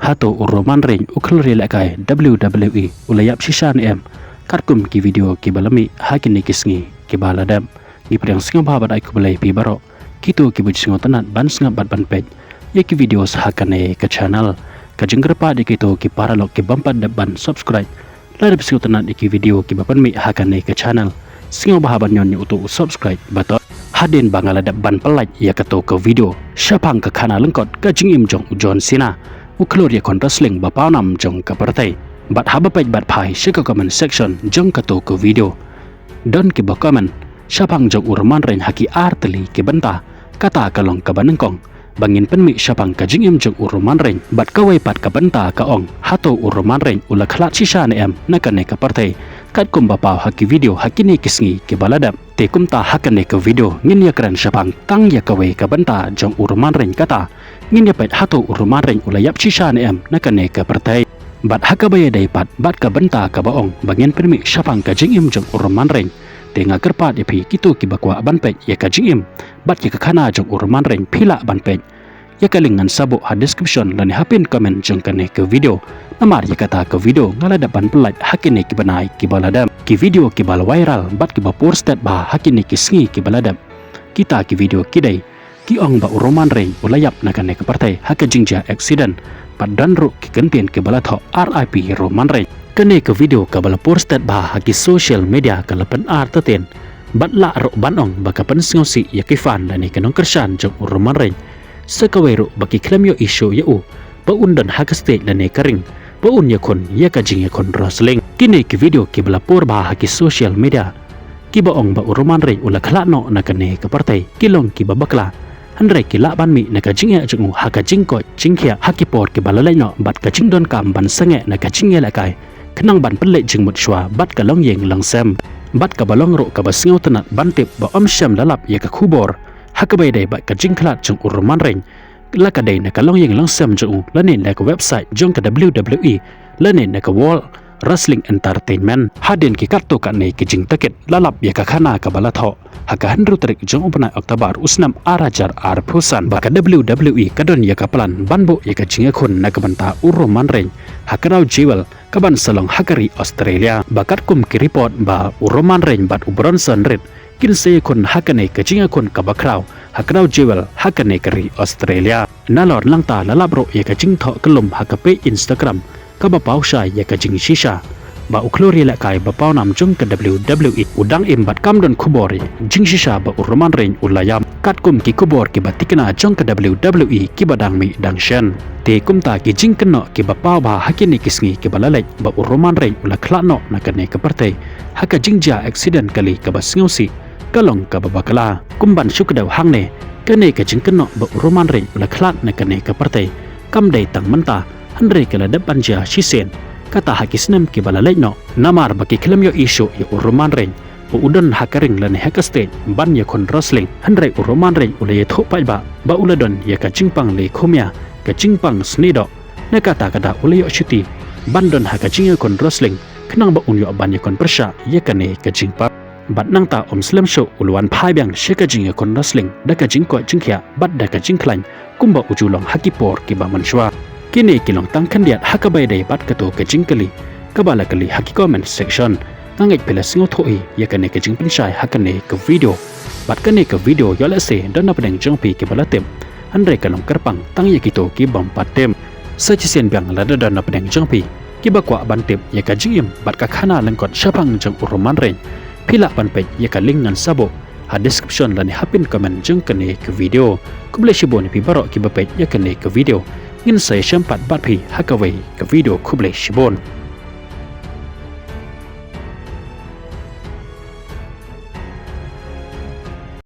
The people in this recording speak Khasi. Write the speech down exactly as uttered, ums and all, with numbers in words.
Hato u Roman Reigns u khlur ïalehkai W W E u la ïap shisha ne em? Katkum ki video kiba la mih ha kine ki sngi kiba la dep, ngi pdiang sngewbha bad ai khublei phi baroh kito kiba ju sngewtynnat ban sngap bad ban peit ïa ki videos ha kane ka channel. Ka jingkyrpad ïa kito ki paralok ki bym pat dep ban subscribe, lada phi sngewtynnat ïa ki video kiba pynmih ha kane ka channel, sngewbha ban ñion ïa uto u subscribe button. Hadien ba nga la dep ban pynlait ïa kato ka video shaphang ka khana lyngkot ka jingim jong u John Cena u khlur ïakhun wrestling ba pawnam jong ka pyrthei, bad haba peit bad phai sha ka comment section jong kato ka video, don kiba comment shaphang jong u Roman Reigns ha ki ar tylli ki bynta. Kata ka long kaba nyngkong, ba ngin pynmih shaphang ka jingim jong u Roman Reigns. Bad kawei pat ka bynta ka ong, hato u Roman Reigns u la khlad shisha ne em na kane ka pyrthei katkum ba paw ha ki video ha kine ki sngi kiba la dep? Te kumta ha kane ka video ngin ïakren shaphang tang ïa kawei ka bynta jong u Roman Reigns, kata ngin ïapeit hato u Roman Reigns u la ïap shisha ne em na kane ka pyrthei. Bad ha kaba ïadei pat bad ka bynta kaba ong ba ngin pynmih shaphang ka jingim jong u Roman Reigns, te nga kyrpad ïa phi kito kiba kwah ban peit ïa ka jingim bad ïa ka khana jong u Roman Reigns, phi lah ban peit ïa ka link ngan sa buh ha description lane ha pin comment jong kane ka video. Namar ïa kata ka video nga la dep ban pynlait ha kine ki bnai kiba la dep, ki video kiba la viral bad kiba por stet bha ha kine ki sngi kiba la dep. Kita ki video ki dei, ki ong ba u Roman Reigns u la ïap na kane ka pyrthei ha ka jingjia accident, bad don ruh ki kyntien kiba la thoh R I P Roman Reigns. Kane ka video kaba la por stet bha ha ki social media ka la pyn-artatien bad lah ruh ban ong ba ka pynsngewsih ïa ki fan lane ki nongkyrshan jong u Roman Reigns. Sa kawei ruh ba ki khlem ïohi shuh ïa u ba un don ha ka stage lane ka ring ba un ïakhun ïa ka jingïakhun wrestling. Kine ki video kiba la por bha ha ki social media kiba ong ba u Roman Reigns u la khlad noh na kane ka pyrthei ki long kiba bakla, hynrei ki lah ban mih na ka jingeh jong u ha ka jingkoit jingkhiah ha ki por kiba la leit noh bad ka jingdonkam ban sangeh na ka jingïalehkai khnang ban pynleit jingmut shuwa bad ka longïing longsem. Bad kaba long ruh kaba sngewtynnat ban tip ba ym shym la lap ïa ka khubor ha kaba ïadei bad ka jingkhlad jong u Roman Reigns, la ka dei na ka longïing longsem jong u lane na ka website jong ka W W E lane na ka World Wrestling Entertainment. Hadien ki katto katne ki jingtakit la lap ïa ka khana kaba la thoh ha ka hynriew tarik jong u bnai October u snem ar hajar arphew san ba ka W W E ka don ïa ka plan ban buh ïa ka jingïakhun na ka bynta u Roman Reigns ha ka Crown Jewel kaban sa long ha ka ri Australia. Ba katkum ki report ba u Roman Reigns bad u Bronson Reed kin sa ïakhun ha kane ka jingïakhun kaba khraw ha ka Crown Jewel ha kane ka ri Australia. Nalor nangta la lap ruh ïa ka jingthoh kyllum ha ka page Instagram kaba paw shai ïa ka jingshisha ba u khlur ïalehkai ba pawnam jong ka W W E u dang im bad kam don khubor ïa jingshisha ba u Roman Reigns u la ïap, katkum ki khubor kiba tikna jong ka W W E kiba dang mih dang shen. Te kumta ki jingkynnoh kiba paw bha ha kine ki sngi kiba la leit ba u Roman Reigns u la khlad noh na kane ka pyrthei ha ka jingjia accident kali kaba sngewsih ka long kaba bakla. Kum ban shu kdew hangne, kane ka jingkynnoh ba u Roman Reigns u la khlad na kane ka pyrthei kam dei tang mynta, hynrei ka la dep ban jia shisien, kata ha ki snem kiba la leit noh. Namar ba ki khlem ïohi shuh ïa u Roman Reigns ba u don ha ka ring lane ha ka stage ban ïakhun wrestling, hynrei u Roman Reigns u la ïathuh paidbah ba u la don ïa ka jingpang leh khumia, ka jingpang snieh doh. Na kata ka daw u la ïoh shuti ban don ha ka jingïakhun wrestling khnang ba un ïoh ban ïakhun pyrshah ïa kane ka jingpang. Bad nangta ym slem shuh u la wan phai biang sha ka jingïakhun wrestling da ka jingkoit jingkhiah bad da ka jingkhlaiñ kumba u ju long ha ki por kiba mynshuwa. Kine ki long tang khyndiat ha kaba ïadei bad kato ka jingkylli kaba la kylli ha ki comment section. Nga ngeit phi la sngewthuh hi ïa kane ka jingpynshai ha kane ka video. Bad kane ka video ïoh lehse don na pdeng jong phi kiba la tip, hynrei ka long kyrpang tang ïa kito ki bym pat tip. Sa shisien biang lada don na pdeng jong phi kiba kwah ban tip ïa ka jingim bad ka khana lyngkot shaphang jong u Roman Reigns, phi lah ban peit ïa ka link ngan sa buh ha description lane ha pin comment jong kane ka video. Khublei shibun ïa phi baroh kiba peit ïa kane ka video. Ngin sa ïashem pat bad phi ha kawei ka video. Khublei shibun.